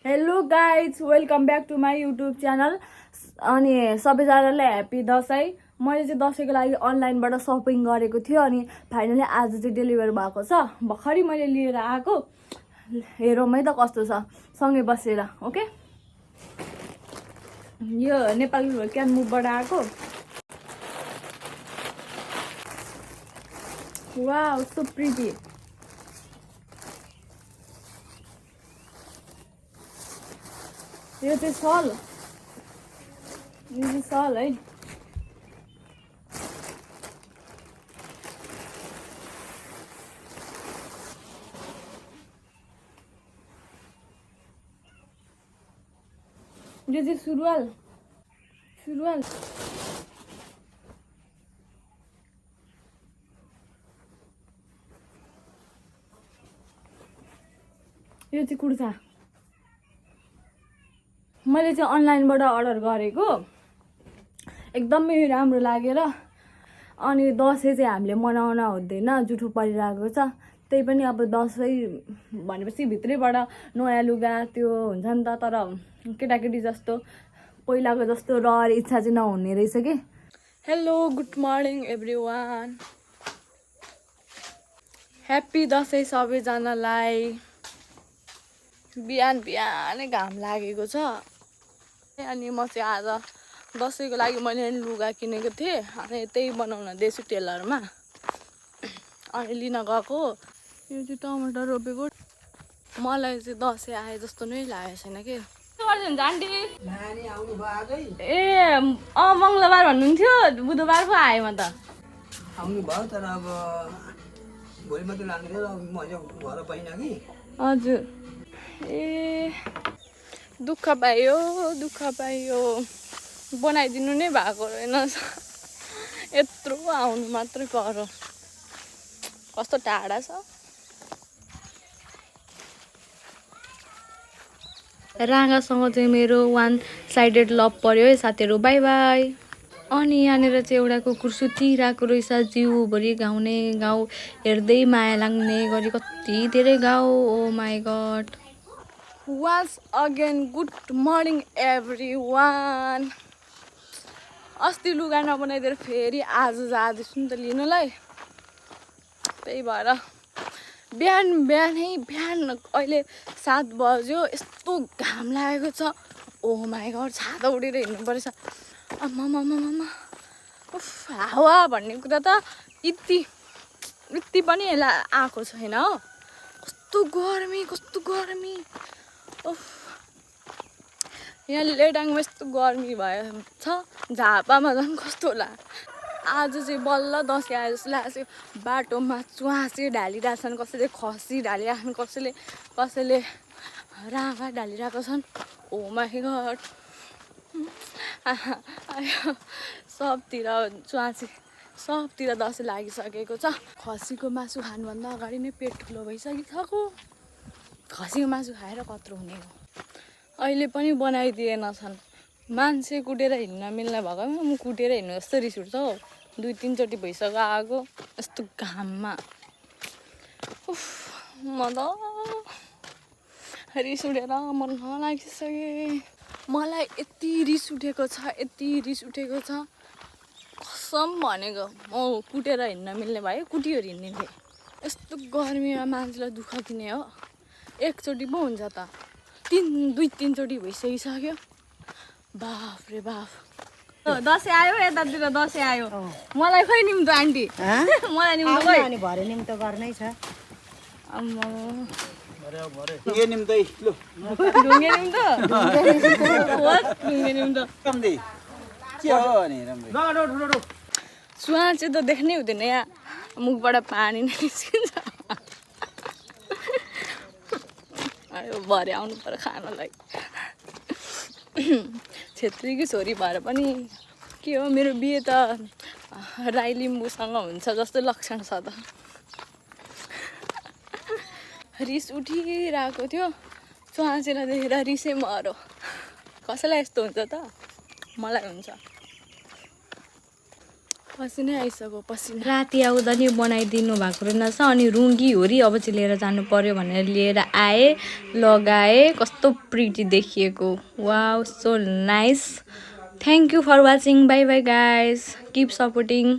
Hello guys, welcome back to my YouTube channel. अनि सबैजनालाई happy Dashain. मैले चाहिँ दसैँको लागि अनलाइनबाट सपिङ गरेको थियो अनि फाइनली आज चाहिँ डेलिभर भएको छ। भर्खरै मैले लिएर आएको। हेरौँ है त कस्तो छ, सँगै बसेर। ओके, यो नेपाल क्यानमुभबाट आएको। Wow, so pretty. यो चाहिँ सल, यो चाहिँ सल है। यो चाहिँ सुरुवाल, सुरुवाल। यो चाहिँ कुर्ता। मैले चाहिँ अनलाइनबाट अर्डर गरेको, एकदमै राम्रो लागेर। अनि दसैँ चाहिँ हामीले मनाउन हुँदैन, जुठो परिरहेको छ। त्यही पनि अब दसैँ भनेपछि भित्रैबाट नयाँ लुगा त्यो हुन्छ नि त। तर केटाकेटी जस्तो पहिलाको जस्तो रहर इच्छा चाहिँ नहुने रहेछ कि। Hello, good morning everyone. Happy Dashain सबैजनालाई। बिहान बिहानै घाम लागेको छ। अनि म चाहिँ आज दसैँको लागि मैले लुगा किनेको थिएँ, अनि त्यही बनाउन दिएछु टेलरमा। अनि लिन गएको। यो चाहिँ टमाटर रोपेको। मलाई चाहिँ दसैँ आए जस्तो नै लागेको छैन कि। आन्टी ए मङ्गलबार भन्नुहुन्थ्यो, बुधबार पो आएँ म त। आउनु भयो तर अब भोलि मात्रै लाग्ने थियो, म घर पाइनँ कि। हजुर, ए दुःख पाइयो। बनाइदिनु नै भएको रहेनछ। यत्रो आउनु मात्रै पर्यो। कस्तो टाढा छ। राँगासँग चाहिँ मेरो वान साइडेड लभ पर्यो है साथीहरू। By by. अनि यहाँनिर चाहिँ एउटा कुकुर सुतिरहेको रहेछ, जिउभरि गाउने गाउँ हेर्दै माया लाग्ने गरी कति धेरै गाउँ। Oh my God. Once again good morning everyone. अस्ति लुगा नबनाइदिएर फेरि आज जाँदैछु नि त लिनुलाई। त्यही भएर बिहान अहिले 7 बज्यो, यस्तो घाम लागेको छ। ओ माई गड, छाता उडेर हिँड्नु पर्छ। आम्मामामामा, उफ, हावा भन्ने कुरा त यति पनि आएको छैन हो। कस्तो गर्मी। उफ, यहाँ लेडाङमा यस्तो गर्मी भयो छ, झापामा झन् कस्तो होला। आज चाहिँ बल्ल दसैँ आए जस्तो लाग्यो। बाटोमा चुवासी ढालिरहेछन्, कसैले खसी ढालिरहेछन्, कसैले राँगा ढालिरहेको छन्। ओ माई गड, सबतिर चुवासी, सबतिर दसैँ लागिसकेको छ। खसीको मासु खानुभन्दा अगाडि नै पेट ठुलो भइसकिसक्यो। खसीको मासु खाएर कत्रो हुने हो। अहिले पनि बनाइदिएनछन्। मान्छे कुटेर हिँड्न मिल्ने भएकोमा म कुटेर हिँड्नु जस्तो रिस उठ्छ हौ। 2-3 चोटि भइसक्यो आएको यस्तो घाममा। उफ, म त रिस उठेर मर्न लागिसकेँ। मलाई यति रिस उठेको छ, कसम भनेको। म कुटेर हिँड्न मिल्ने भयो, कुटिएर हिँड्ने थिएँ। यस्तो गर्मीमा मान्छेलाई दुःख दिने हो। एकचोटि पो हुन्छ त, 2-3 चोटि भइसकिसक्यो। बाफ रे बाफ। दसैँ आयो, यतातिर दसैँ आयो। मलाई खोइ निम्तो आन्टी। मलाई निम्तो खोइ। अनि भरे निम्तो गर्नै छ। अम्मा के निम्तै लु ढुङ्गे निम्तो। ढुङ्गे निम्तो कम्दी के हो नि राम्रो सुहा चाहिँ त देख्नै हुँदैन, यहाँ मुखबाट पानी नै निस्किन्छ। भरे आउनु पर्यो खानलाई। छेत्रीकी छोरी भएर पनि के हो, मेरो बिहे त राई लिम्बूसँग हुन्छ जस्तो लक्षण छ त। रिस उठिरहेको थियो, चुहाचेलाई देखेर रिसै मर्यो। कसैलाई यस्तो हुन्छ त, मलाई हुन्छ। पसिनै आइसक्यो पसिना। राति आउँदा नि बनाइदिनु भएको रहेनछ अनि रुङ्गी हो रि अब चाहिँ लिएर जानु पर्यो भनेर लिएर आएँ लगाएँ कस्तो प्रिटी देखिएको wow so nice thank you for watching bye bye guys keep supporting